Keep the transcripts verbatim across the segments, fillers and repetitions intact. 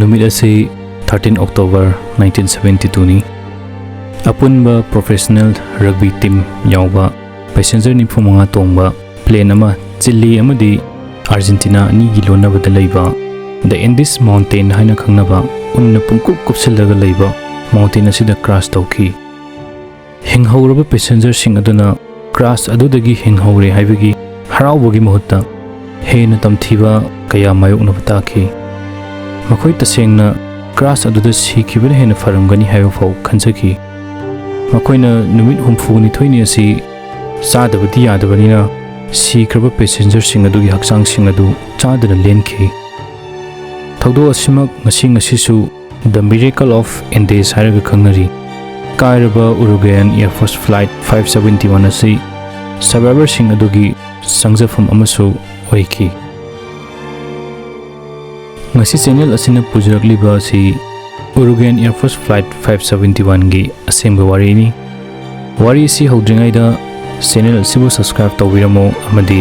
ꯅꯨꯃꯤꯠ ꯑꯁꯤ thirteen October nineteen seventy two ꯅꯤ꯫ ꯑꯄꯨꯟꯕ professional rugby team ꯌꯥꯎꯕ passenger ꯅꯤꯐꯨ ꯃꯉꯥ ꯇꯣꯡꯕ plane ꯑꯃ ꯆꯤꯂꯤ ꯑꯃꯗꯤ ꯑꯥꯔꯖꯦꯟꯇꯤꯅꯥ ꯑꯅꯤꯒꯤ ꯂꯣꯟꯅꯕꯗ ꯂꯩꯕ The Andes Mountain ꯍꯥꯏꯅ ꯈꯪꯅꯕ ꯎꯟꯅ ꯄꯨꯡꯀꯨꯞ ꯀꯨꯞꯁꯤꯜꯂꯒ ꯂꯩꯕ mountain ꯑꯁꯤꯗ crash ꯇꯧꯈꯤ꯫ ꯍꯤꯡꯍꯧꯔꯕ passengerꯁꯤꯡ ꯑꯗꯨꯅ crash ꯑꯗꯨꯗꯒꯤ ꯍꯤꯡꯍꯧꯔꯦ ꯍꯥꯏꯕꯒꯤ ꯍꯔꯥꯎꯕꯒꯤ ꯃꯍꯨꯠꯇ ꯍꯦꯟꯅ ꯇꯝꯊꯤꯕ ꯀꯌꯥ ꯃꯥꯌꯣꯛꯅꯕ ꯇꯥꯈꯤ꯫ ꯃꯈꯣꯏ ꯇꯁꯦꯡꯅ crash ꯑꯗꯨꯗ ꯁꯤꯈꯤꯕꯅ ꯍꯦꯟꯅ ꯐꯔꯝꯒꯅꯤ ꯍꯥꯏꯕ ꯐꯥꯎ ꯈꯟꯖꯈꯤ꯫ ꯃꯈꯣꯏꯅ ꯅꯨꯃꯤꯠ ꯍꯨꯝꯐꯨ ꯅꯤꯊꯣꯏꯅꯤ ꯑꯁꯤ ꯆꯥꯗꯕꯗꯤ ꯌꯥꯗꯕꯅꯤꯅ ꯁꯤꯈ꯭ꯔꯕ passengerꯁꯤꯡ ꯑꯗꯨꯒꯤ ꯍꯛꯆꯥꯡꯁꯤꯡ ꯑꯗꯨ ꯆꯥꯗꯅ ꯂꯦꯟꯈꯤ꯫ ꯊꯧꯗꯣꯛ ꯑꯁꯤꯃꯛ ꯉꯁꯤ ꯉꯁꯤꯁꯨ The Miracle of Andes ꯍꯥꯏꯔꯒ ꯈꯪꯅꯔꯤ꯫ ꯀꯥꯏꯔꯕ Uruguayan Air Force Flight five seventy one ꯑꯁꯤ survivorꯁꯤꯡ ꯑꯗꯨꯒꯤ ꯆꯪꯖꯐꯝ ꯑꯃꯁꯨ ꯑꯣꯏꯈꯤ꯫ ꯉꯁꯤ channel ꯑꯁꯤꯅ ꯄꯨꯖꯔꯛꯂꯤꯕ ꯑꯁꯤ Uruguayan Air Force Flight five seventy one ꯒꯤ ꯑꯁꯦꯡꯕ ꯋꯥꯔꯤꯅꯤ꯫ ꯋꯥꯔꯤ ꯑꯁꯤ ꯍꯧꯗ꯭ꯔꯤꯉꯩꯗ channel ꯑꯁꯤꯕꯨ subscribe ꯇꯧꯕꯤꯔꯝꯃꯨ ꯑꯃꯗꯤ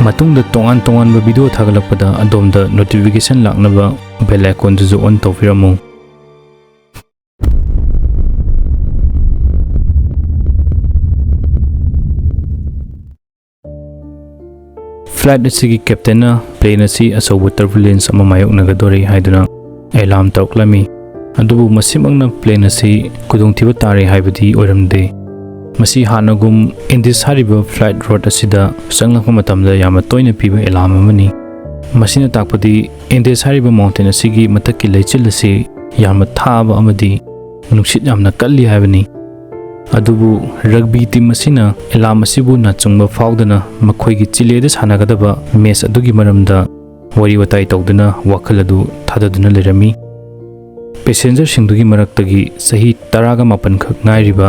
ꯃꯇꯨꯡꯗ ꯇꯣꯉꯥꯟ ꯇꯣꯉꯥꯟꯕ video ꯊꯥꯒꯠꯂꯛꯄꯗ ꯑꯗꯣꯝꯗ notification ꯂꯥꯛꯅꯕ bell iconꯗꯨꯁꯨ on ꯇꯧꯕꯤꯔꯝꯃꯨ꯫ Flight ꯑꯁꯤꯒꯤ captainꯅ plane ꯑꯁꯤ ꯑꯆꯧꯕ turbulence ꯑꯃ ꯃꯥꯌꯣꯛꯅꯒꯗꯧꯔꯤ ꯍꯥꯏꯗꯨꯅ alarm ꯇꯧꯔꯛꯂꯝꯃꯤ꯫ ꯑꯗꯨꯕꯨ ꯃꯁꯤꯃꯛꯅ plane ꯑꯁꯤ ꯈꯨꯗꯣꯡꯊꯤꯕ ꯇꯥꯔꯦ ꯍꯥꯏꯕꯗꯤ ꯑꯣꯏꯔꯝꯗꯦ꯫ ꯃꯁꯤ ꯍꯥꯟꯅꯒꯨꯝ Andes ꯍꯥꯏꯔꯤꯕ flight route ꯑꯁꯤꯗ ꯆꯪꯂꯛꯄ ꯃꯇꯝꯗ ꯌꯥꯝꯅ ꯇꯣꯏꯅ ꯄꯤꯕ alarm ꯑꯃꯅꯤ꯫ ꯃꯁꯤꯅ ꯇꯥꯛꯄꯗꯤ Andes ꯍꯥꯏꯔꯤꯕ mountain ꯑꯁꯤꯒꯤ ꯃꯊꯛꯀꯤ ꯂꯩꯆꯤꯜ ꯑꯁꯤ ꯌꯥꯝꯅ ꯊꯥꯕ ꯑꯃꯗꯤ ꯅꯨꯡꯁꯤꯠ ꯌꯥꯝꯅ ꯀꯜꯂꯤ ꯍꯥꯏꯕꯅꯤ꯫ ꯑꯗꯨꯕꯨ rugby team ꯑꯁꯤꯅ alarm ꯑꯁꯤꯕꯨ ꯅꯥꯆꯨꯡꯕ ꯐꯥꯎꯗꯅ ꯃꯈꯣꯏꯒꯤ ꯆꯤꯂꯦꯗ ꯁꯥꯟꯅꯒꯗꯕ match ꯑꯗꯨꯒꯤ ꯃꯔꯝꯗ ꯋꯥꯔꯤ ꯋꯥꯇꯥꯏ ꯇꯧꯗꯨꯅ ꯋꯥꯈꯜ ꯑꯗꯨ ꯊꯥꯗꯗꯨꯅ ꯂꯩꯔꯝꯃꯤ꯫ Passengerꯁꯤꯡꯗꯨꯒꯤ ꯃꯔꯛꯇꯒꯤ ꯆꯍꯤ ꯇꯔꯥꯒ ꯃꯥꯄꯟ ꯈꯛ ꯉꯥꯏꯔꯤꯕ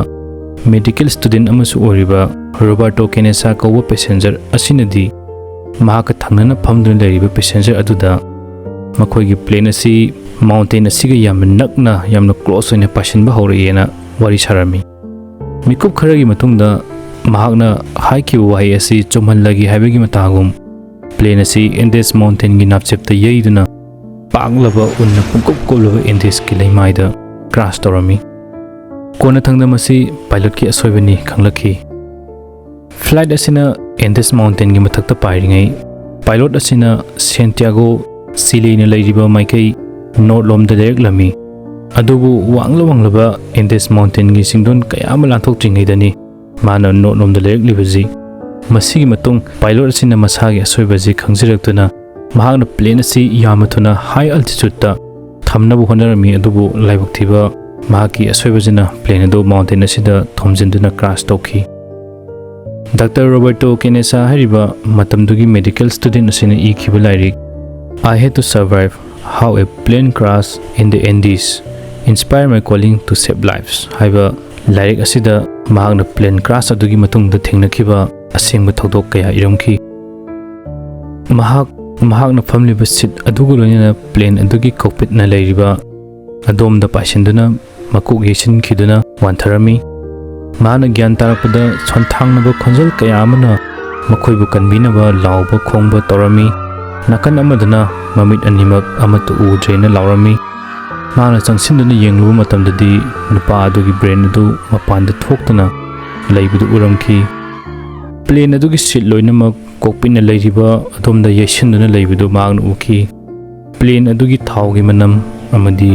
medical student ꯑꯃꯁꯨ ꯑꯣꯏꯔꯤꯕ Roberto Canessa ꯀꯧꯕ passenger ꯑꯁꯤꯅꯗꯤ ꯃꯍꯥꯛꯀ ꯊꯪꯅꯅ ꯐꯝꯗꯨꯅ ꯂꯩꯔꯤꯕ passenger ꯑꯗꯨꯗ ꯃꯈꯣꯏꯒꯤ plane ꯑꯁꯤ mountain ꯑꯁꯤꯒ ꯌꯥꯝꯅ ꯅꯛꯅ, ꯌꯥꯝꯅ close ꯑꯣꯏꯅ ꯄꯥꯏꯁꯤꯟꯕ ꯍꯧꯔꯛꯑꯦꯅ ꯋꯥꯔꯤ ꯁꯥꯔꯝꯃꯤ꯫ ꯃꯤꯀꯨꯞ ꯈꯔꯒꯤ ꯃꯇꯨꯡꯗ ꯃꯍꯥꯛꯅ ꯍꯥꯏꯈꯤꯕ ꯋꯥꯍꯩ ꯑꯁꯤ ꯆꯨꯝꯍꯜꯂꯒꯦ ꯍꯥꯏꯕꯒꯤ ꯃꯇꯥꯒꯨꯝ plane ꯑꯁꯤ Andes Mountainꯒꯤ ꯅꯥꯞꯆꯦꯞꯇ ꯌꯩꯗꯨꯅ ꯄꯥꯛꯂꯕ ꯎꯟꯅ ꯄꯨꯡꯀꯨꯞ ꯀꯨꯞꯂꯕ ꯑꯦꯟꯗꯤꯁꯀꯤ ꯂꯩꯃꯥꯏꯗ ꯀ꯭ꯔꯥꯁ ꯇꯧꯔꯝꯃꯤ꯫ ꯀꯣꯟꯅꯊꯪꯗ ꯃꯁꯤ ꯄꯥꯏꯂꯣꯠꯀꯤ ꯑꯁꯣꯏꯕꯅꯤ ꯈꯪꯂꯛꯈꯤ꯫ ꯐ꯭ꯂꯥꯏꯠ ꯑꯁꯤꯅ ꯑꯦꯟꯗꯤꯁ ꯃꯥꯎꯟꯇꯦꯟꯒꯤ ꯃꯊꯛꯇ ꯄꯥꯏꯔꯤꯉꯩ, ꯄꯥꯏꯂꯣꯠ ꯑꯁꯤꯅ ꯁꯦꯟꯇꯤꯌꯥꯒꯣ, ꯆꯤꯂꯤꯅ ꯂꯩꯔꯤꯕ ꯃꯥꯏꯀꯩ ꯅꯣꯔꯠ ꯂꯣꯝꯗ ꯂꯩꯔꯛꯂꯝꯃꯤ꯫ ꯑꯗꯨꯕꯨ ꯋꯥꯡꯂ ꯋꯥꯡꯂꯕ ꯑꯦꯟꯗꯤꯁ ꯃꯥꯎꯟꯇꯦꯟꯒꯤ ꯆꯤꯡꯗꯣꯟ ꯀꯌꯥ ꯑꯃ ꯂꯥꯟꯊꯣꯛꯇ꯭ꯔꯤꯉꯩꯗꯅꯤ ꯃꯥꯅ ꯅꯣꯔꯠ ꯂꯣꯝꯗ ꯂꯩꯔꯛꯂꯤꯕꯁꯤ꯫ ꯃꯁꯤꯒꯤ ꯃꯇꯨꯡ ꯄꯥꯏꯂꯣꯠ ꯑꯁꯤꯅ ꯃꯁꯥꯒꯤ ꯑꯁꯣꯏꯕ ꯑꯁꯤ ꯈꯪꯖꯔꯛꯇꯨꯅ ꯃꯍꯥꯛꯅ ꯄ꯭ꯂꯦꯟ ꯑꯁꯤ ꯌꯥꯝꯅ ꯊꯨꯅ ꯍꯥꯏ ꯑꯜꯇꯤꯆꯨꯠꯇ ꯊꯝꯅꯕ ꯍꯣꯠꯅꯔꯝꯃꯤ, ꯑꯗꯨꯕꯨ ꯂꯥꯏꯕꯛ ꯊꯤꯕ ꯃꯍꯥꯛꯀꯤ ꯑꯁꯣꯏꯕꯁꯤꯅ ꯄ꯭ꯂꯦꯟ ꯑꯗꯨ ꯃꯥꯎꯟꯇꯦꯟ ꯑꯁꯤꯗ ꯊꯣꯝꯖꯤꯟꯗꯨꯅ ꯀ꯭ꯔꯥꯁ ꯇꯧꯈꯤ꯫ ꯗꯥꯛꯇꯔ ꯔꯣꯕꯔꯇꯣ ꯀꯦꯅꯦꯁꯥ ꯍꯥꯏꯔꯤꯕ ꯃꯇꯝꯗꯨꯒꯤ ꯃꯦꯗꯤꯀꯦꯜ ꯁ꯭ꯇꯨꯗꯦꯟꯠ ꯑꯁꯤꯅ ꯏꯈꯤꯕ ꯂꯥꯏꯔꯤꯛ I Had to Survive, How a Plane Crash in the Andes Inspired My Calling to Save Lives ꯍꯥꯏꯕ ꯂꯥꯏꯔꯤꯛ ꯑꯁꯤꯗ ꯃꯍꯥꯛꯅ ꯄ꯭ꯂꯦꯟ ꯀ꯭ꯔꯥꯁ ꯑꯗꯨꯒꯤ ꯃꯇꯨꯡꯗ ꯊꯦꯡꯅꯈꯤꯕ ꯑꯁꯦꯡꯕ ꯊꯧꯗꯣꯛ ꯀꯌꯥ ꯏꯔꯝꯈꯤ꯫ ꯃꯍꯥꯛ, ꯃꯍꯥꯛꯅ ꯐꯝꯂꯤꯕ ꯁꯤꯠ ꯑꯗꯨꯒ ꯂꯣꯏꯅꯅ ꯄ꯭ꯂꯦꯟ ꯑꯗꯨꯒꯤ ꯀꯣꯛꯄꯤꯠꯅ ꯂꯩꯔꯤꯕ ꯑꯗꯣꯝꯗ ꯄꯥꯏꯁꯤꯟꯗꯨꯅ ꯃꯀꯣꯛ ꯌꯩꯁꯤꯟꯈꯤꯗꯨꯅ ꯋꯥꯟꯊꯔꯝꯃꯤ꯫ ꯃꯍꯥꯛꯅ ꯒ꯭ꯌꯥꯟ ꯇꯥꯔꯛꯄꯗ ꯁꯣꯟꯊꯥꯡꯅꯕ ꯈꯣꯟꯖꯦꯜ ꯀꯌꯥ ꯑꯃꯅ ꯃꯈꯣꯏꯕꯨ ꯀꯟꯕꯤꯅꯕ ꯂꯥꯎꯕ ꯈꯣꯡꯕ ꯇꯧꯔꯝꯃꯤ꯫ ꯅꯥꯀꯟ ꯑꯃꯗꯅ ꯃꯃꯤꯠ ꯑꯅꯤꯃꯛ ꯑꯃꯠꯇ ꯎꯗ꯭ꯔꯦꯅ ꯂꯥꯎꯔꯝꯃꯤ꯫ ꯃꯍꯥꯛꯅ ꯆꯪꯁꯤꯟꯗꯨꯅ ꯌꯦꯡꯂꯨꯕ ꯃꯇꯝꯗꯗꯤ ꯅꯨꯄꯥ ꯑꯗꯨꯒꯤ ꯕ꯭ꯔꯦꯟ ꯑꯗꯨ ꯃꯄꯥꯟꯗ ꯊꯣꯛꯇꯨꯅ ꯂꯩꯕꯗꯨ ꯎꯔꯝꯈꯤ꯫ ꯄ꯭ꯂꯦꯟ ꯑꯗꯨꯒꯤ ꯁꯤꯠ ꯂꯣꯏꯅꯃꯛ ꯀꯣꯛꯄꯤꯠꯅ ꯂꯩꯔꯤꯕ ꯑꯗꯣꯝꯗ ꯌꯩꯁꯤꯟꯗꯨꯅ ꯂꯩꯕꯗꯨ ꯃꯍꯥꯛꯅ ꯎꯈꯤ꯫ ꯄ꯭ꯂꯦꯟ ꯑꯗꯨꯒꯤ ꯊꯥꯎꯒꯤ ꯃꯅꯝ ꯑꯃꯗꯤ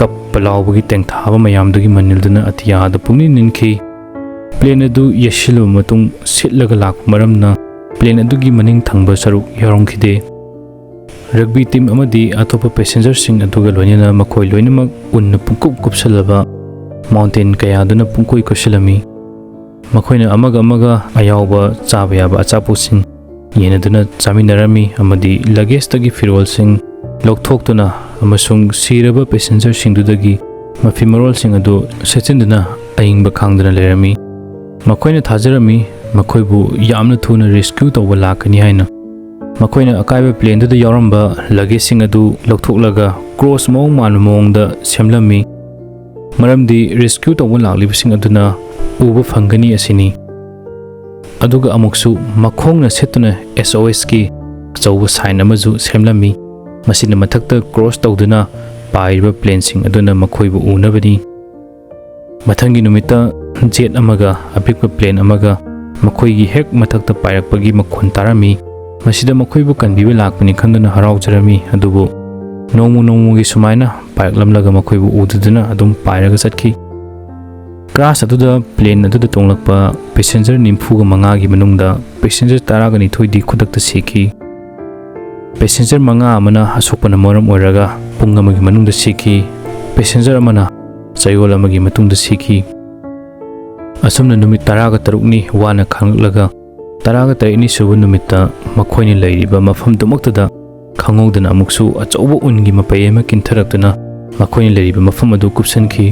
ꯀꯞꯄ ꯂꯥꯎꯕꯒꯤ ꯇꯦꯡꯊꯥꯕ ꯃꯌꯥꯝꯗꯨꯒꯤ ꯃꯅꯤꯜꯗꯨꯅ ꯑꯇꯤꯌꯥꯗ ꯄꯨꯡꯅꯤꯟ ꯅꯤꯟꯈꯤ꯫ ꯄ꯭ꯂꯦꯟ ꯑꯗꯨ ꯌꯩꯁꯤꯜꯂꯕ ꯃꯇꯨꯡ ꯁꯤꯠꯂꯒ ꯂꯥꯛꯄ ꯃꯔꯝꯅ ꯄ꯭ꯂꯦꯟ ꯑꯗꯨꯒꯤ ꯃꯅꯤꯡ ꯊꯪꯕ ꯁꯔꯨꯛ ꯌꯥꯎꯔꯝꯈꯤꯗꯦ꯫ ꯔꯒꯕꯤ ꯇꯤꯝ ꯑꯃꯗꯤ ꯑꯇꯣꯞꯄ ꯄꯦꯁꯦꯟꯖꯔꯁꯤꯡ ꯑꯗꯨꯒ ꯂꯣꯏꯅꯅ ꯃꯈꯣꯏ ꯂꯣꯏꯅꯃꯛ ꯎꯟꯅ ꯄꯨꯡꯀꯨꯞ ꯀꯨꯞꯁꯜꯂꯕ ꯃꯥꯎꯟꯇꯦꯟ ꯀꯌꯥꯗꯨꯅ ꯄꯨꯡꯀꯣꯏ ꯀꯣꯏꯁꯤꯜꯂꯝꯃꯤ꯫ ꯃꯈꯣꯏꯅ ꯑꯃꯒ ꯑꯃꯒ ꯑꯌꯥꯎꯕ ꯆꯥꯕ ꯌꯥꯕ ꯑꯆꯥꯄꯣꯠꯁꯤꯡ ꯌꯦꯟꯅꯗꯨꯅ ꯆꯥꯃꯤꯟꯅꯔꯝꯃꯤ ꯑꯃꯗꯤ ꯂꯒꯦꯖꯇꯒꯤ ꯐꯤꯔꯣꯜꯁꯤꯡ ꯂꯧꯊꯣꯛꯇꯨꯅ ꯑꯃꯁꯨꯡ ꯁꯤꯔꯕ ꯄꯦꯁꯦꯟꯖꯔꯁꯤꯡꯗꯨꯗꯒꯤ ꯃꯐꯤ ꯃꯔꯣꯜꯁꯤꯡ ꯑꯗꯨ ꯁꯦꯠꯆꯤꯟꯗꯨꯅ ꯑꯏꯪꯕ ꯈꯥꯡꯗꯨꯅ ꯂꯩꯔꯝꯃꯤ꯫ ꯃꯈꯣꯏꯅ ꯊꯥꯖꯔꯝꯃꯤ ꯃꯈꯣꯏꯕꯨ ꯌꯥꯝꯅ ꯊꯨꯅ ꯔꯦꯁꯀ꯭ꯌꯨ ꯇꯧꯕ ꯂꯥꯛꯀꯅꯤ ꯍꯥꯏꯅ꯫ ꯃꯈꯣꯏꯅ ꯑꯀꯥꯏꯕ ꯄ꯭ꯂꯦꯟꯗꯨꯗ ꯌꯥꯎꯔꯝꯕ ꯂꯒꯦꯖꯁꯤꯡ ꯑꯗꯨ ꯂꯧꯊꯣꯛꯂꯒ ꯀ꯭ꯔꯣꯁ ꯃꯑꯣꯡ ꯃꯥꯟꯕ ꯃꯑꯣꯡꯗ ꯁꯦꯝꯂꯝꯃꯤ꯫ ꯃꯔꯝꯗꯤ ꯔꯦꯁꯀ꯭ꯌꯨ ꯇꯧꯕ ꯂꯥꯛꯂꯤꯕꯁꯤꯡ ꯑꯗꯨꯅ ꯎꯕ ꯐꯪꯒꯅꯤ ꯑꯁꯤꯅꯤ꯫ ꯑꯗꯨꯒ ꯑꯃꯨꯛꯁꯨ ꯃꯈꯣꯡꯅ ꯁꯦꯠꯇꯨꯅ S O S ꯀꯤ ꯑꯆꯧꯕ ꯁꯥꯏꯟ ꯑꯃꯁꯨ ꯁꯦꯝꯂꯝꯃꯤ꯫ ꯃꯁꯤꯅ ꯃꯊꯛꯇ ꯀ꯭ꯔꯣꯁ ꯇꯧꯗꯨꯅ ꯄꯥꯏꯔꯤꯕ ꯄ꯭ꯂꯦꯟꯁꯤꯡ ꯑꯗꯨꯅ ꯃꯈꯣꯏꯕꯨ ꯎꯅꯕꯅꯤ꯫ ꯃꯊꯪꯒꯤ ꯅꯨꯃꯤꯠꯇ ꯖꯦꯠ ꯑꯃꯒ ꯑꯄꯤꯛꯄ ꯄ꯭ꯂꯦꯟ ꯑꯃꯒ ꯃꯈꯣꯏꯒꯤ ꯍꯦꯛ ꯃꯊꯛꯇ ꯄꯥꯏꯔꯛꯄꯒꯤ ꯃꯈꯣꯟ ꯇꯥꯔꯝꯃꯤ꯫ ꯃꯁꯤꯗ ꯃꯈꯣꯏꯕꯨ ꯀꯟꯕꯤꯕ ꯂꯥꯛꯄꯅꯤ ꯈꯟꯗꯨꯅ ꯍꯔꯥꯎꯖꯔꯝꯃꯤ꯫ ꯑꯗꯨꯕꯨ ꯅꯣꯡꯃ ꯅꯣꯡꯃꯒꯤ ꯁꯨꯃꯥꯏꯅ ꯄꯥꯏꯔꯛꯂꯝꯂꯒ ꯃꯈꯣꯏꯕꯨ ꯎꯗꯗꯨꯅ ꯑꯗꯨꯝ ꯄꯥꯏꯔꯒ ꯆꯠꯈꯤ꯫ ꯀ꯭ꯔꯥꯁ ꯑꯗꯨꯗ ꯄ꯭ꯂꯦꯟ ꯑꯗꯨꯗ ꯇꯣꯡꯂꯛꯄ ꯄꯦꯁꯦꯟꯖꯔ ꯅꯤꯐꯨꯒ ꯃꯉꯥꯒꯤ ꯃꯅꯨꯡꯗ ꯄꯦꯁꯦꯟꯖꯔ ꯇꯔꯥꯒ ꯅꯤꯊꯣꯏꯗꯤ ꯈꯨꯗꯛꯇ ꯁꯤꯈꯤ꯫ ꯄꯦꯁꯦꯟꯖꯔ ꯃꯉꯥ ꯑꯃꯅ ꯑꯁꯣꯛꯄꯅ ꯃꯔꯝ ꯑꯣꯏꯔꯒ ꯄꯨꯡ ꯑꯃꯒꯤ ꯃꯅꯨꯡꯗ ꯁꯤꯈꯤ꯫ ꯄꯦꯁꯦꯟꯖꯔ ꯑꯃꯅ ꯆꯌꯣꯜ ꯑꯃꯒꯤ ꯃꯇꯨꯡꯗ ꯁꯤꯈꯤ꯫ ꯑꯁꯨꯝꯅ ꯅꯨꯃꯤꯠ ꯇꯔꯥꯒ ꯇꯔꯨꯛꯅꯤ ꯋꯥꯅ ꯈꯥꯡꯂꯛꯂꯒ, ꯇꯔꯥꯒ ꯇꯔꯦꯠꯅꯤ ꯁꯨꯕ ꯅꯨꯃꯤꯠꯇ ꯃꯈꯣꯏꯅ ꯂꯩꯔꯤꯕ ꯃꯐꯝꯗꯨꯃꯛꯇꯗ ꯈꯪꯍꯧꯗꯅ ꯑꯃꯨꯛꯁꯨ ꯑꯆꯧꯕ ꯎꯟꯒꯤ ꯃꯄꯩ ꯑꯃ ꯀꯤꯟꯊꯔꯛꯇꯨꯅ ꯃꯈꯣꯏꯅ ꯂꯩꯔꯤꯕ ꯃꯐꯝ ꯑꯗꯨ ꯀꯨꯞꯁꯟꯈꯤ꯫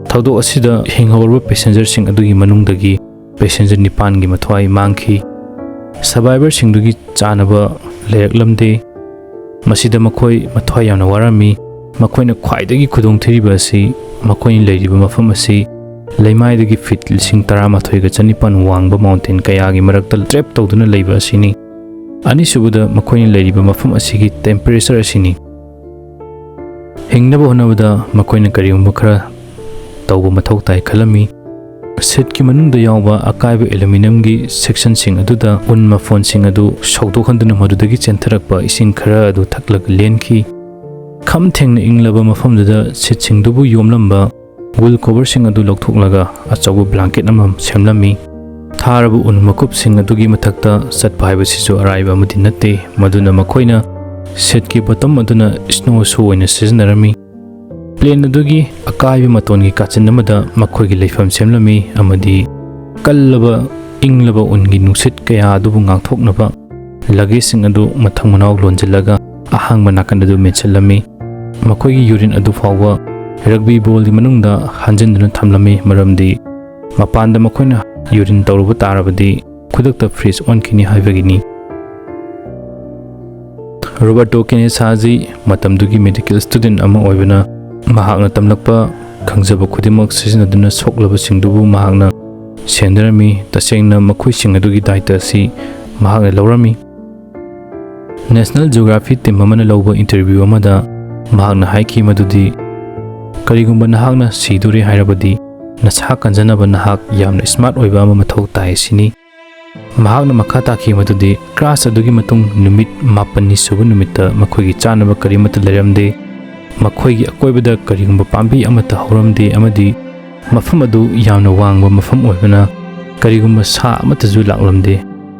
ꯊꯧꯗꯣꯛ ꯑꯁꯤꯗ ꯍꯤꯡꯍꯧꯔꯕ ꯄꯦꯁꯦꯟꯖꯔꯁꯤꯡ ꯑꯗꯨꯒꯤ ꯃꯅꯨꯡꯗꯒꯤ ꯄꯦꯁꯦꯟꯖꯔ ꯅꯤꯄꯥꯟꯒꯤ ꯃꯊ꯭ꯋꯥꯏ ꯃꯥꯡꯈꯤ꯫ ꯁꯔꯚꯥꯏꯚꯔꯁꯤꯡꯗꯨꯒꯤ ꯆꯥꯅꯕ ꯂꯩꯔꯛꯂꯝꯗꯦ꯫ ꯃꯁꯤꯗ ꯃꯈꯣꯏ ꯃꯊ꯭ꯋꯥꯏ ꯌꯥꯝꯅ ꯋꯥꯔꯝꯃꯤ꯫ ꯃꯈꯣꯏꯅ ꯈ꯭ꯋꯥꯏꯗꯒꯤ ꯈꯨꯗꯣꯡ ꯊꯤꯔꯤꯕ ꯑꯁꯤ ꯃꯈꯣꯏꯅ ꯂꯩꯔꯤꯕ ꯃꯐꯝ ꯑꯁꯤ ꯂꯩꯃꯥꯏꯗꯒꯤ ꯐꯤꯠ ꯂꯤꯁꯤꯡ ꯇꯔꯥꯃꯥꯊꯣꯏꯒ ꯆꯅꯤꯄꯥꯟ ꯋꯥꯡꯕ ꯃꯥꯎꯟꯇꯦꯟ ꯀꯌꯥꯒꯤ ꯃꯔꯛꯇ ꯇ꯭ꯔꯦꯞ ꯇꯧꯗꯨꯅ ꯂꯩꯕ ꯑꯁꯤꯅꯤ꯫ ꯑꯅꯤꯁꯨꯕꯗ, ꯃꯈꯣꯏꯅ ꯂꯩꯔꯤꯕ ꯃꯐꯝ ꯑꯁꯤꯒꯤ ꯇꯦꯝꯄꯔꯦꯆꯔ ꯑꯁꯤꯅꯤ꯫ ꯍꯤꯡꯅꯕ ꯍꯣꯠꯅꯕꯗ ꯃꯈꯣꯏꯅ ꯀꯔꯤꯒꯨꯝꯕ ꯈꯔ ꯇꯧꯕ ꯃꯊꯧ ꯇꯥꯏ ꯈꯜꯂꯝꯃꯤ꯫ ꯁꯤꯠꯀꯤ ꯃꯅꯨꯡꯗ ꯌꯥꯎꯕ ꯑꯀꯥꯏꯕ ꯑꯦꯂꯨꯃꯤꯅꯤꯌꯝꯒꯤ ꯁꯦꯛꯁꯟꯁꯤꯡ ꯑꯗꯨꯗ ꯎꯟ ꯃꯐꯣꯟꯁꯤꯡ ꯑꯗꯨ ꯁꯧꯗꯣꯛꯍꯟꯗꯨꯅ ꯃꯗꯨꯗꯒꯤ ꯆꯦꯟꯊꯔꯛꯄ ꯏꯁꯤꯡ ꯈꯔ ꯑꯗꯨ ꯊꯛꯂꯒ ꯂꯦꯟꯈꯤ꯫ ꯈꯝ ꯊꯦꯡꯅ ꯏꯪꯂꯕ ꯃꯐꯝꯗꯨꯗ ꯁꯤꯠꯁꯤꯡꯗꯨꯕꯨ ꯌꯣꯝꯂꯝꯕ ꯋꯨꯜ ꯀꯣꯚꯔꯁꯤꯡ ꯑꯗꯨ ꯂꯧꯊꯣꯛꯂꯒ ꯑꯆꯧꯕ ꯕ꯭ꯂꯥꯡꯀꯦꯠ ꯑꯃ ꯁꯦꯝꯂꯝꯃꯤ꯫ ꯊꯥꯔꯕ ꯎꯟ ꯃꯀꯨꯞꯁꯤꯡ ꯑꯗꯨꯒꯤ ꯃꯊꯛꯇ ꯆꯠꯄ ꯍꯥꯏꯕꯁꯤꯁꯨ ꯑꯔꯥꯏꯕ ꯑꯃꯗꯤ ꯅꯠꯇꯦ, ꯃꯗꯨꯅ ꯃꯈꯣꯏꯅ ꯁꯤꯠꯀꯤ ꯕꯣꯇꯝ ꯑꯗꯨꯅ ꯁ꯭ꯅꯣ ꯁꯨ ꯑꯣꯏꯅ ꯁꯤꯖꯤꯟꯅꯔꯝꯃꯤ꯫ ꯄ꯭ꯂꯦꯟ ꯑꯗꯨꯒꯤ ꯑꯀꯥꯏꯕ ꯃꯇꯣꯟꯒꯤ ꯀꯥꯆꯤꯟ ꯑꯃꯗ ꯃꯈꯣꯏꯒꯤ ꯂꯩꯐꯝ ꯁꯦꯝꯂꯝꯃꯤ ꯑꯃꯗꯤ ꯀꯜꯂꯕ ꯏꯪꯂꯕ ꯎꯟꯒꯤ ꯅꯨꯡꯁꯤꯠ ꯀꯌꯥ ꯑꯗꯨꯕꯨ ꯉꯥꯛꯊꯣꯛꯅꯕ ꯂꯒꯦꯖꯁꯤꯡ ꯑꯗꯨ ꯃꯊꯪ ꯃꯅꯥꯎ ꯂꯣꯟꯁꯤꯜꯂꯒ ꯑꯍꯥꯡꯕ ꯅꯥꯀꯟ ꯑꯗꯨ ꯃꯦꯠꯁꯤꯜꯂꯝꯃꯤ꯫ ꯃꯈꯣꯏꯒꯤ ꯌꯨꯔꯤꯟ ꯑꯗꯨ ꯐꯥꯎꯕ ꯔꯒꯕꯤ ꯕꯣꯜꯒꯤ ꯃꯅꯨꯡꯗ ꯍꯟꯖꯤꯟꯗꯨꯅ ꯊꯝꯂꯝꯃꯤ, ꯃꯔꯝꯗꯤ ꯃꯄꯥꯟꯗ ꯃꯈꯣꯏꯅ ꯌꯨꯔꯤꯟ ꯇꯧꯔꯨꯕ ꯇꯥꯔꯕꯗꯤ ꯈꯨꯗꯛꯇ ꯐ꯭ꯔꯤꯖ ꯑꯣꯟꯈꯤꯅꯤ ꯍꯥꯏꯕꯒꯤꯅꯤ꯫ ꯔꯣꯕꯥꯔꯇꯣ ꯀꯦꯅꯦꯁꯥꯖꯤ ꯃꯇꯝꯗꯨꯒꯤ ꯃꯦꯗꯤꯀꯦꯜ ꯁ꯭ꯇꯨꯗꯦꯟꯠ ꯑꯃ ꯑꯣꯏꯕꯅ ꯃꯍꯥꯛꯅ ꯇꯝꯂꯛꯄ ꯈꯪꯖꯕ ꯈꯨꯗꯤꯡꯃꯛ ꯁꯤꯖꯤꯟꯅꯗꯨꯅ ꯁꯣꯛꯂꯕꯁꯤꯡꯗꯨꯕꯨ ꯃꯍꯥꯛꯅ ꯁꯦꯟꯅꯔꯝꯃꯤ꯫ ꯇꯁꯦꯡꯅ ꯃꯈꯣꯏꯁꯤꯡ ꯑꯗꯨꯒꯤ ꯗꯥꯏꯇ ꯑꯁꯤ ꯃꯍꯥꯛꯅ ꯂꯧꯔꯝꯃꯤ꯫ National Geography team ꯑꯃꯅ ꯂꯧꯕ interview ꯑꯃꯗ ꯃꯍꯥꯛꯅ ꯍꯥꯏꯈꯤ ꯃꯗꯨꯗꯤ, "ꯀꯔꯤꯒꯨꯝꯕ ꯅꯍꯥꯛꯅ ꯁꯤꯗꯣꯔꯦ ꯍꯥꯏꯔꯕꯗꯤ, ꯅꯁꯥ ꯀꯟꯖꯅꯕ ꯅꯍꯥꯛ ꯌꯥꯝꯅ smart ꯑꯣꯏꯕ ꯑꯃ ꯃꯊꯧ ꯇꯥꯏ" ꯁꯤꯅꯤ꯫ ꯃꯍꯥꯛꯅ ꯃꯈꯥ ꯇꯥꯈꯤ ꯃꯗꯨꯗꯤ, class ꯑꯗꯨꯒꯤ ꯃꯇꯨꯡ ꯅꯨꯃꯤꯠ ꯃꯥꯄꯟꯅꯤ ꯁꯨꯕ ꯅꯨꯃꯤꯠꯇ ꯃꯈꯣꯏꯒꯤ ꯆꯥꯅꯕ ꯀꯔꯤꯃꯠꯇ ꯂꯩꯔꯝꯗꯦ꯫ ꯃꯈꯣꯏꯒꯤ ꯑꯀꯣꯏꯕꯗ ꯀꯔꯤꯒꯨꯝꯕ ꯄꯥꯝꯕꯤ ꯑꯃꯠꯇ ꯍꯧꯔꯝꯗꯦ ꯑꯃꯗꯤ ꯃꯐꯝ ꯑꯗꯨ ꯌꯥꯝꯅ ꯋꯥꯡꯕ ꯃꯐꯝ ꯑꯣꯏꯕꯅ ꯀꯔꯤꯒꯨꯝꯕ ꯁꯥ ꯑꯃꯠꯇꯁꯨ ꯂꯥꯛꯂꯝꯗꯦ꯫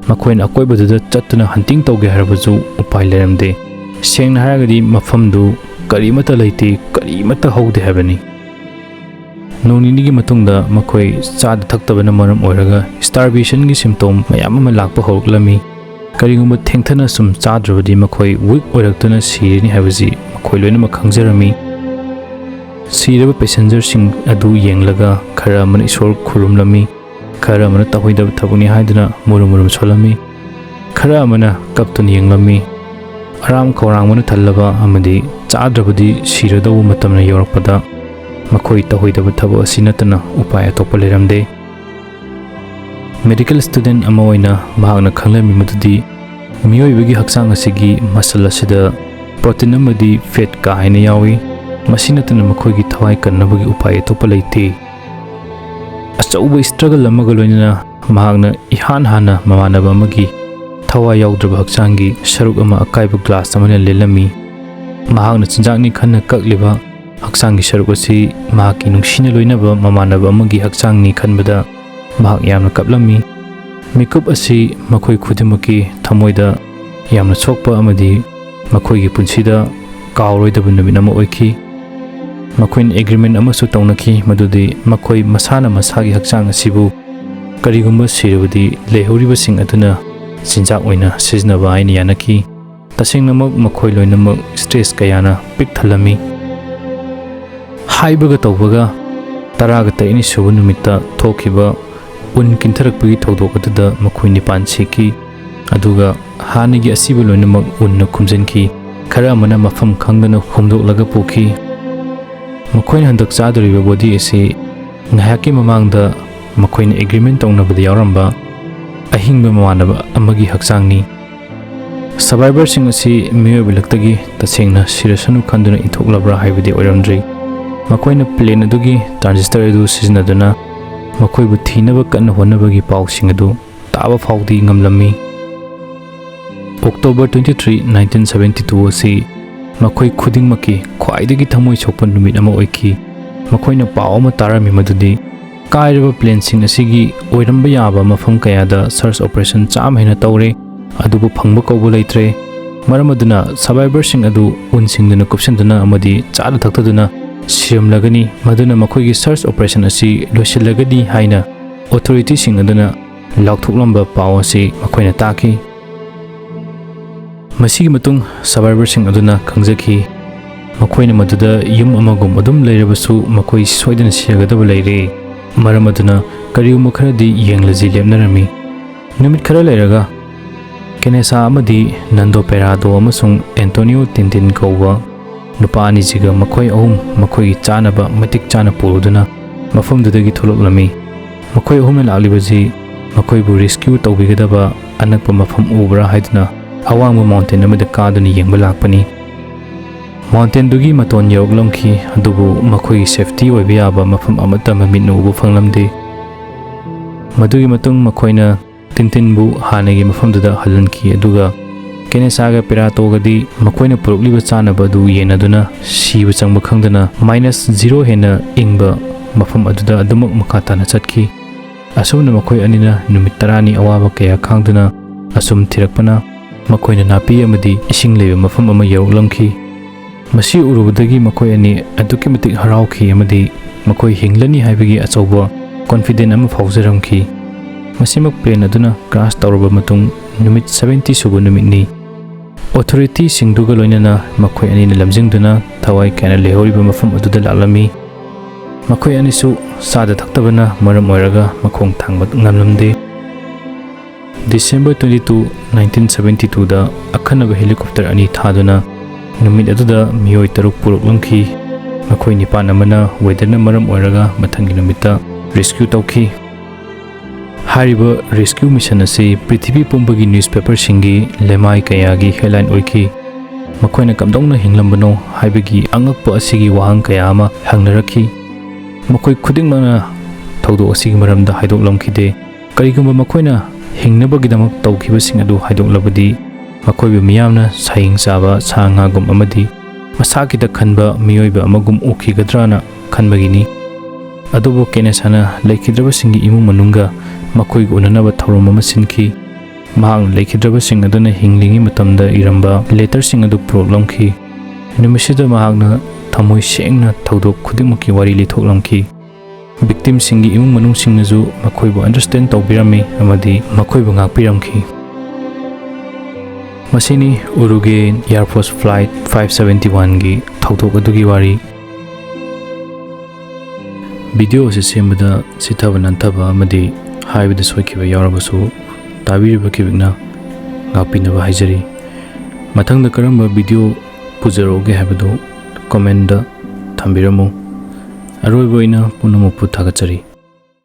ꯃꯈꯣꯏꯅ ꯑꯀꯣꯏꯕꯗꯨꯗ ꯆꯠꯇꯨꯅ hunting ꯇꯧꯒꯦ ꯍꯥꯏꯔꯕꯁꯨ ꯎꯄꯥꯏ ꯂꯩꯔꯝꯗꯦ꯫ ꯁꯦꯡꯅ ꯍꯥꯏꯔꯒꯗꯤ ꯃꯐꯝꯗꯨ ꯀꯔꯤꯃꯠꯇ ꯂꯩꯇꯦ, ꯀꯔꯤꯃꯠꯇ ꯍꯧꯗꯦ ꯍꯥꯏꯕꯅꯤ꯫ ꯅꯣꯡ ꯅꯤꯅꯤꯒꯤ ꯃꯇꯨꯡꯗ ꯃꯈꯣꯏ ꯆꯥꯗ ꯊꯛꯇꯕꯅ ꯃꯔꯝ ꯑꯣꯏꯔꯒ starvationꯒꯤ symptom ꯃꯌꯥꯝ ꯑꯃ ꯂꯥꯛꯄ ꯍꯧꯔꯛꯂꯝꯃꯤ꯫ ꯀꯔꯤꯒꯨꯝꯕ ꯊꯦꯡꯊꯅ ꯁꯨꯝ ꯆꯥꯗ꯭ꯔꯕꯗꯤ ꯃꯈꯣꯏ weak ꯑꯣꯏꯔꯛꯇꯨꯅ ꯁꯤꯔꯅꯤ ꯍꯥꯏꯕꯁꯤ ꯃꯈꯣꯏ ꯂꯣꯏꯅꯃꯛ ꯈꯪꯖꯔꯝꯃꯤ꯫ ꯁꯤꯔꯕ passengerꯁꯤꯡ ꯑꯗꯨ ꯌꯦꯡꯂꯒ ꯈꯔ ꯑꯃꯅ ꯏꯁꯣꯔ ꯈꯨꯔꯨꯝꯂꯝꯃꯤ, ꯈꯔ ꯑꯃꯅ ꯇꯧꯍꯩꯗꯕ ꯊꯕꯛꯅꯤ ꯍꯥꯏꯗꯨꯅ ꯃꯨꯔꯨꯝ ꯃꯨꯔꯨꯝ ꯁꯣꯜꯂꯝꯃꯤ, ꯈꯔ ꯑꯃꯅ ꯀꯞꯇꯨꯅ ꯌꯦꯡꯂꯝꯃꯤ꯫ ꯑꯔꯥꯝ ꯈꯧꯔꯥꯡꯕꯅ ꯊꯜꯂꯕ ꯑꯃꯗꯤ ꯆꯥꯗ꯭ꯔꯕꯗꯤ ꯁꯤꯔꯗꯧꯕ ꯃꯇꯝꯅ ꯌꯧꯔꯛꯄꯗ ꯃꯈꯣꯏ ꯇꯧꯍꯩꯗꯕ ꯊꯕꯛ ꯑꯁꯤ ꯅꯠꯇꯅ ꯎꯄꯥꯏ ꯑꯇꯣꯞꯄ ꯂꯩꯔꯝꯗꯦ꯫ Medical student ꯑꯃ ꯑꯣꯏꯅ ꯃꯍꯥꯛꯅ ꯈꯪꯂꯝꯃꯤ ꯃꯗꯨꯗꯤ ꯃꯤꯑꯣꯏꯕꯒꯤ ꯍꯛꯆꯥꯡ ꯑꯁꯤꯒꯤ muscle ꯑꯁꯤꯗ protein ꯑꯃꯗꯤ fat ꯀꯥ ꯍꯦꯟꯅ ꯌꯥꯎꯏ꯫ ꯃꯁꯤ ꯅꯠꯇꯅ ꯃꯈꯣꯏꯒꯤ ꯊꯋꯥꯏ ꯀꯟꯅꯕꯒꯤ ꯎꯄꯥꯏ ꯑꯇꯣꯞꯄ ꯂꯩꯇꯦ꯫ ꯑꯆꯧꯕ struggle ꯑꯃꯒ ꯂꯣꯏꯅꯅ ꯃꯍꯥꯛꯅ ꯏꯍꯥꯟ ꯍꯥꯟꯅ ꯃꯃꯥꯟꯅꯕ ꯑꯃꯒꯤ ꯊꯋꯥꯏ ꯌꯥꯎꯗ꯭ꯔꯕ ꯍꯛꯆꯥꯡꯒꯤ ꯁꯔꯨꯛ ꯑꯃ ꯑꯀꯥꯏꯕ glass ꯑꯃꯅ ꯂꯦꯜꯂꯝꯃꯤ꯫ ꯃꯍꯥꯛꯅ ꯆꯤꯟꯖꯥꯛꯅꯤ ꯈꯟꯅ ꯀꯛꯂꯤꯕ ꯍꯛꯆꯥꯡꯒꯤ ꯁꯔꯨꯛ ꯑꯁꯤ ꯃꯍꯥꯛꯀꯤ ꯅꯨꯡꯁꯤꯅ ꯂꯣꯏꯅꯕ ꯃꯃꯥꯟꯅꯕ ꯑꯃꯒꯤ ꯍꯛꯆꯥꯡꯅꯤ ꯈꯟꯕꯗ ꯃꯍꯥꯛ ꯌꯥꯝꯅ ꯀꯞꯂꯝꯃꯤ꯫ ꯃꯤꯀꯨꯞ ꯑꯁꯤ ꯃꯈꯣꯏ ꯈꯨꯗꯤꯡꯃꯛꯀꯤ ꯊꯃꯣꯏꯗ ꯌꯥꯝꯅ ꯁꯣꯛꯄ ꯑꯃꯗꯤ ꯃꯈꯣꯏꯒꯤ ꯄꯨꯟꯁꯤꯗ ꯀꯥꯎꯔꯣꯏꯗꯕ ꯅꯨꯃꯤꯠ ꯑꯃ ꯑꯣꯏꯈꯤ꯫ ꯃꯈꯣꯏꯅ agreement ꯑꯃꯁꯨ ꯇꯧꯅꯈꯤ ꯃꯗꯨꯗꯤ ꯃꯈꯣꯏ ꯃꯁꯥꯅ ꯃꯁꯥꯒꯤ ꯍꯛꯆꯥꯡ ꯑꯁꯤꯕꯨ ꯀꯔꯤꯒꯨꯝꯕ ꯁꯤꯔꯕꯗꯤ ꯂꯩꯍꯧꯔꯤꯕꯁꯤꯡ ꯑꯗꯨꯅ ꯆꯤꯟꯖꯥꯛ ꯑꯣꯏꯅ ꯁꯤꯖꯤꯟꯅꯕ ꯍꯥꯏꯅ ꯌꯥꯅꯈꯤ꯫ ꯇꯁꯦꯡꯅꯃꯛ ꯃꯈꯣꯏ ꯂꯣꯏꯅꯃꯛ stress ꯀꯌꯥꯅ ꯄꯤꯛ ꯊꯜꯂꯝꯃꯤ꯫ ꯍꯥꯏꯕꯒ ꯇꯧꯕꯒ ꯇꯔꯥꯒ ꯇꯔꯦꯠꯅꯤ ꯁꯨꯕ ꯅꯨꯃꯤꯠꯇ ꯊꯣꯛꯈꯤꯕ ꯎꯟ ꯀꯤꯟꯊꯔꯛꯄꯒꯤ ꯊꯧꯗꯣꯛ ꯑꯗꯨꯗ ꯃꯈꯣꯏ ꯅꯤꯄꯥꯟ ꯁꯤꯈꯤ, ꯑꯗꯨꯒ ꯍꯥꯟꯅꯒꯤ ꯑꯁꯤꯕ ꯂꯣꯏꯅꯃꯛ ꯎꯟꯅ ꯈꯨꯝꯖꯤꯟꯈꯤ꯫ ꯈꯔ ꯑꯃꯅ ꯃꯐꯝ ꯈꯪꯗꯅ ꯍꯨꯝꯗꯣꯛꯂꯒ ꯄꯨꯈꯤ꯫ ꯃꯈꯣꯏꯅ ꯍꯟꯗꯛ ꯆꯥꯗꯧꯔꯤꯕ body ꯑꯁꯤ ꯉꯥꯏꯍꯥꯛꯀꯤ ꯃꯃꯥꯡꯗ ꯃꯈꯣꯏꯅ agreement ꯇꯧꯅꯕꯗ ꯌꯥꯎꯔꯝꯕ ꯑꯍꯤꯡꯕ ꯃꯃꯥꯟꯅꯕ ꯑꯃꯒꯤ ꯍꯛꯆꯥꯡꯅꯤ꯫ Survivorꯁꯤꯡ ꯑꯁꯤ ꯃꯤꯑꯣꯏꯕ ꯂꯛꯇꯒꯤ ꯇꯁꯦꯡꯅ ꯁꯤꯔꯁꯅꯨ ꯈꯟꯗꯨꯅ ꯏꯟꯊꯣꯛꯂꯕ꯭ꯔꯥ ꯍꯥꯏꯕꯗꯤ ꯑꯣꯏꯔꯝꯗ꯭ꯔꯤ꯫ ꯃꯈꯣꯏꯅ plane ꯑꯗꯨꯒꯤ transistor ꯑꯗꯨ ꯁꯤꯖꯤꯟꯅꯗꯨꯅ ꯃꯈꯣꯏꯕꯨ ꯊꯤꯅꯕ ꯀꯟꯅ ꯍꯣꯠꯅꯕꯒꯤ ꯄꯥꯎꯁꯤꯡ ꯑꯗꯨ ꯇꯥꯕ ꯐꯥꯎꯗꯤ ꯉꯝꯂꯝꯃꯤ꯫ October twenty three, nineteen seventy two ꯑꯁꯤ ꯃꯈꯣꯏ ꯈꯨꯗꯤꯡꯃꯛꯀꯤ ꯈ꯭ꯋꯥꯏꯗꯒꯤ ꯊꯃꯣꯏ ꯁꯣꯛꯄ ꯅꯨꯃꯤꯠ ꯑꯃ ꯑꯣꯏꯈꯤ꯫ ꯃꯈꯣꯏꯅ ꯄꯥꯎ ꯑꯃ ꯇꯥꯔꯝꯃꯤ ꯃꯗꯨꯗꯤ ꯀꯥꯏꯔꯕ planeꯁꯤꯡ ꯑꯁꯤꯒꯤ ꯑꯣꯏꯔꯝꯕ ꯌꯥꯕ ꯃꯐꯝ ꯀꯌꯥꯗ search operation ꯆꯥꯝꯃ ꯍꯦꯟꯅ ꯇꯧꯔꯦ, ꯑꯗꯨꯕꯨ ꯐꯪꯕ ꯀꯧꯕ ꯂꯩꯇ꯭ꯔꯦ꯫ ꯃꯔꯝ ꯑꯗꯨꯅ survivorꯁꯤꯡ ꯑꯗꯨ ꯎꯟꯁꯤꯡꯗꯨꯅ ꯀꯨꯞꯁꯤꯟꯗꯨꯅ ꯑꯃꯗꯤ ꯆꯥꯗ ꯊꯛꯇꯗꯨꯅ ꯁꯤꯔꯝꯂꯒꯅꯤ, ꯃꯗꯨꯅ ꯃꯈꯣꯏꯒꯤ search operation ꯑꯁꯤ ꯂꯣꯏꯁꯤꯜꯂꯒꯅꯤ ꯍꯥꯏꯅ authorityꯁꯤꯡ ꯑꯗꯨꯅ ꯂꯥꯎꯊꯣꯛꯂꯝꯕ ꯄꯥꯎ ꯑꯁꯤ ꯃꯈꯣꯏꯅ ꯇꯥꯈꯤ꯫ ꯃꯁꯤꯒꯤ ꯃꯇꯨꯡ survivorꯁꯤꯡ ꯑꯗꯨꯅ ꯈꯪꯖꯈꯤ, ꯃꯈꯣꯏꯅ ꯃꯗꯨꯗ ꯌꯨꯝ ꯑꯃꯒꯨꯝ ꯑꯗꯨꯝ ꯂꯩꯔꯕꯁꯨ ꯃꯈꯣꯏ ꯁꯣꯏꯗꯅ ꯁꯤꯔꯒꯗꯕ ꯂꯩꯔꯦ꯫ ꯃꯔꯝ ꯑꯗꯨꯅ ꯀꯔꯤꯒꯨꯝꯕ ꯈꯔꯗꯤ ꯌꯦꯡꯂꯁꯤ ꯂꯦꯞꯅꯔꯝꯃꯤ꯫ ꯅꯨꯃꯤꯠ ꯈꯔ ꯂꯩꯔꯒ ꯀꯦꯅꯦꯁꯥ ꯑꯃꯗꯤ ꯅꯟꯗꯣ ꯄꯦꯔꯥꯗꯣ ꯑꯃꯁꯨꯡ ꯑꯦꯟꯇꯣꯅꯤꯌꯣ ꯇꯤꯟꯇꯤꯟ ꯀꯧꯕ ꯅꯨꯄꯥ ꯑꯅꯤꯁꯤꯒ ꯃꯈꯣꯏ ꯑꯍꯨꯝ ꯃꯈꯣꯏꯒꯤ ꯆꯥꯅꯕ ꯃꯇꯤꯛ ꯆꯥꯅ ꯄꯨꯔꯗꯨꯅ ꯃꯐꯝꯗꯨꯗꯒꯤ ꯊꯣꯛꯂꯛꯂꯝꯃꯤ꯫ ꯃꯈꯣꯏ ꯑꯍꯨꯝꯅ ꯂꯥꯛꯂꯤꯕꯁꯤ ꯃꯈꯣꯏꯕꯨ rescue ꯇꯧꯕꯤꯒꯗꯕ ꯑꯅꯛꯄ ꯃꯐꯝ ꯎꯕ꯭ꯔꯥ ꯍꯥꯏꯗꯨꯅ ꯑꯋꯥꯡꯕ mountain ꯑꯃꯗ ꯀꯥꯗꯨꯅ ꯌꯦꯡꯕ ꯂꯥꯛꯄꯅꯤ꯫ Mountainꯗꯨꯒꯤ ꯃꯇꯣꯟ ꯌꯧꯔꯛꯂꯝꯈꯤ, ꯑꯗꯨꯕꯨ ꯃꯈꯣꯏꯒꯤ safety ꯑꯣꯏꯕ ꯌꯥꯕ ꯃꯐꯝ ꯑꯃꯠꯇ ꯃꯃꯤꯠꯅ ꯎꯕ ꯐꯪꯂꯝꯗꯦ꯫ ꯃꯗꯨꯒꯤ ꯃꯇꯨꯡ ꯃꯈꯣꯏꯅ ꯇꯤꯟꯇꯤꯟꯕꯨ ꯍꯥꯟꯅꯒꯤ ꯃꯐꯝꯗꯨꯗ ꯍꯜꯍꯟꯈꯤ, ꯑꯗꯨꯒ ꯀꯦꯅꯦꯁꯥꯒ ꯄꯦꯔꯥꯇꯣꯒꯗꯤ ꯃꯈꯣꯏꯅ ꯄꯨꯔꯛꯂꯤꯕ ꯆꯥꯅꯕ ꯑꯗꯨ ꯌꯦꯟꯅꯗꯨꯅ ꯁꯤꯕ ꯆꯪꯕ ꯈꯪꯗꯅ minus zero ꯍꯦꯟꯅ ꯏꯪꯕ ꯃꯐꯝ ꯑꯗꯨꯗ ꯑꯗꯨꯃꯛ ꯃꯈꯥ ꯇꯥꯅ ꯆꯠꯈꯤ꯫ ꯑꯁꯨꯝꯅ ꯃꯈꯣꯏ ꯑꯅꯤꯅ ꯅꯨꯃꯤꯠ ꯇꯔꯥꯅꯤ ꯑꯋꯥꯕ ꯀꯌꯥ ꯈꯥꯡꯗꯨꯅ ꯑꯁꯨꯝ ꯊꯤꯔꯛꯄꯅ ꯃꯈꯣꯏꯅ ꯅꯥꯄꯤ ꯑꯃꯗꯤ ꯏꯁꯤꯡ ꯂꯩꯕ ꯃꯐꯝ ꯑꯃ ꯌꯧꯔꯛꯂꯝꯈꯤ꯫ ꯃꯁꯤ ꯎꯔꯨꯕꯗꯒꯤ ꯃꯈꯣꯏ ꯑꯅꯤ ꯑꯗꯨꯛꯀꯤ ꯃꯇꯤꯛ ꯍꯔꯥꯎꯈꯤ ꯑꯃꯗꯤ ꯃꯈꯣꯏ ꯍꯤꯡꯂꯅꯤ ꯍꯥꯏꯕꯒꯤ ꯑꯆꯧꯕ confident ꯑꯃ ꯐꯥꯎꯖꯔꯝꯈꯤ꯫ ꯃꯁꯤꯃꯛ plane ꯑꯗꯨꯅ crash ꯇꯧꯔꯕ ꯃꯇꯨꯡ ꯅꯨꯃꯤꯠ seventy ꯁꯨꯕ ꯅꯨꯃꯤꯠꯅꯤ꯫ Authorityꯁꯤꯡꯗꯨꯒ ꯂꯣꯏꯅꯅ ꯃꯈꯣꯏ ꯑꯅꯤꯅ ꯂꯝꯖꯤꯡꯗꯨꯅ ꯊꯋꯥꯏ ꯀꯥꯏꯅ ꯂꯩꯍꯧꯔꯤꯕ ꯃꯐꯝ ꯑꯗꯨꯗ ꯂꯥꯛꯂꯝꯃꯤ꯫ ꯃꯈꯣꯏ ꯑꯅꯤꯁꯨ ꯆꯥꯗ ꯊꯛꯇꯕꯅ ꯃꯔꯝ ꯑꯣꯏꯔꯒ ꯃꯈꯣꯡ ꯊꯥꯡꯕ ꯉꯝꯂꯝꯗꯦ꯫ December twenty two, nineteen seventy twoꯗ ꯑꯈꯟꯅꯕ helicopter ꯑꯅꯤ ꯊꯥꯗꯨꯅ ꯅꯨꯃꯤꯠ ꯑꯗꯨꯗ ꯃꯤꯑꯣꯏ ꯇꯔꯨꯛ ꯄꯨꯔꯛꯂꯝꯈꯤ꯫ ꯃꯈꯣꯏ ꯅꯤꯄꯥꯟ ꯑꯃꯅ weatherꯅ ꯃꯔꯝ ꯑꯣꯏꯔꯒ ꯃꯊꯪꯒꯤ ꯅꯨꯃꯤꯠꯇ rescue ꯇꯧꯈꯤ꯫ ꯍꯥꯏꯔꯤꯕ rescue mission ꯑꯁꯤ ꯄ꯭ꯔꯤꯊꯤꯕꯤ ꯄꯨꯝꯕꯒꯤ newspaperꯁꯤꯡꯒꯤ ꯂꯩꯃꯥꯏ ꯀꯌꯥꯒꯤ headline ꯑꯣꯏꯈꯤ꯫ ꯃꯈꯣꯏꯅ ꯀꯝꯗꯧꯅ ꯍꯤꯡꯂꯝꯕꯅꯣ ꯍꯥꯏꯕꯒꯤ ꯑꯉꯛꯄ ꯑꯁꯤꯒꯤ ꯋꯥꯍꯪ ꯀꯌꯥ ꯑꯃ ꯍꯪꯅꯔꯛꯈꯤ꯫ ꯃꯈꯣꯏ ꯈꯨꯗꯤꯡꯃꯛꯅ ꯊꯧꯗꯣꯛ ꯑꯁꯤꯒꯤ ꯃꯔꯝꯗ ꯍꯥꯏꯗꯣꯛꯂꯝꯈꯤꯗꯦ꯫ ꯀꯔꯤꯒꯨꯝꯕ ꯃꯈꯣꯏꯅ ꯍꯤꯡꯅꯕꯒꯤꯗꯃꯛ ꯇꯧꯈꯤꯕꯁꯤꯡ ꯑꯗꯨ ꯍꯥꯏꯗꯣꯛꯂꯕꯗꯤ, ꯃꯈꯣꯏꯕꯨ ꯃꯤꯌꯥꯝꯅ ꯁꯥꯍꯤꯡ ꯆꯥꯕ ꯁꯥ ꯉꯥꯒꯨꯝ ꯑꯃꯗꯤ ꯃꯁꯥ ꯈꯤꯇ ꯈꯟꯕ ꯃꯤꯑꯣꯏꯕ ꯑꯃꯒꯨꯝ ꯎꯈꯤꯒꯗ꯭ꯔꯥꯅ ꯈꯟꯕꯒꯤꯅꯤ꯫ ꯑꯗꯨꯕꯨ ꯀꯦꯅꯦꯁꯥꯅ ꯂꯩꯈꯤꯗ꯭ꯔꯕꯁꯤꯡꯒꯤ ꯏꯃꯨꯡ ꯃꯅꯨꯡꯒ ꯃꯈꯣꯏꯒ ꯎꯅꯅꯕ ꯊꯧꯔꯝ ꯑꯃ ꯁꯤꯟꯈꯤ꯫ ꯃꯍꯥꯛꯅ ꯂꯩꯈꯤꯗ꯭ꯔꯕꯁꯤꯡ ꯑꯗꯨꯅ ꯍꯤꯡꯂꯤꯉꯩ ꯃꯇꯝꯗ ꯏꯔꯝꯕ letterꯁꯤꯡ ꯑꯗꯨ ꯄꯨꯔꯛꯂꯝꯈꯤ꯫ ꯅꯨꯃꯤꯠꯁꯤꯗ ꯃꯍꯥꯛꯅ ꯊꯃꯣꯏ ꯁꯦꯡꯅ ꯊꯧꯗꯣꯛ ꯈꯨꯗꯤꯡꯃꯛꯀꯤ ꯋꯥꯔꯤ ꯂꯤꯊꯣꯛꯂꯝꯈꯤ꯫ Victimꯁꯤꯡꯒꯤ ꯏꯃꯨꯡ ꯃꯅꯨꯡꯁꯤꯡꯅꯁꯨ ꯃꯈꯣꯏꯕꯨ understand ꯇꯧꯕꯤꯔꯝꯃꯤ ꯑꯃꯗꯤ ꯃꯈꯣꯏꯕꯨ ꯉꯥꯛꯄꯤꯔꯝꯈꯤ꯫ ꯃꯁꯤꯅꯤ Uruguay Air Force Flight five seventy oneꯒꯤ ꯊꯧꯗꯣꯛ ꯑꯗꯨꯒꯤ ꯋꯥꯔꯤ꯫ Video ꯑꯁꯤ ꯁꯦꯝꯕꯗ ꯁꯤꯊꯕ ꯅꯥꯟꯊꯕ ꯑꯃꯗꯤ ꯍꯥꯏꯕꯗ ꯁꯣꯏꯈꯤꯕ ꯌꯥꯎꯔꯕꯁꯨ, ꯇꯥꯕꯤꯔꯤꯕ ꯈꯤꯕꯤꯛꯅ ꯉꯥꯛꯄꯤꯅꯕ ꯍꯥꯏꯖꯔꯤ꯫ ꯃꯊꯪꯗ ꯀꯔꯝꯕ video ꯄꯨꯖꯔꯛꯎꯒꯦ ꯍꯥꯏꯕꯗꯨ commentꯗ ꯊꯝꯕꯤꯔꯝꯃꯨ꯫ ꯑꯔꯣꯏꯕ ꯑꯣꯏꯅ ꯄꯨꯝꯅꯃꯛꯄꯨ ꯊꯥꯒꯠꯆꯔꯤ꯫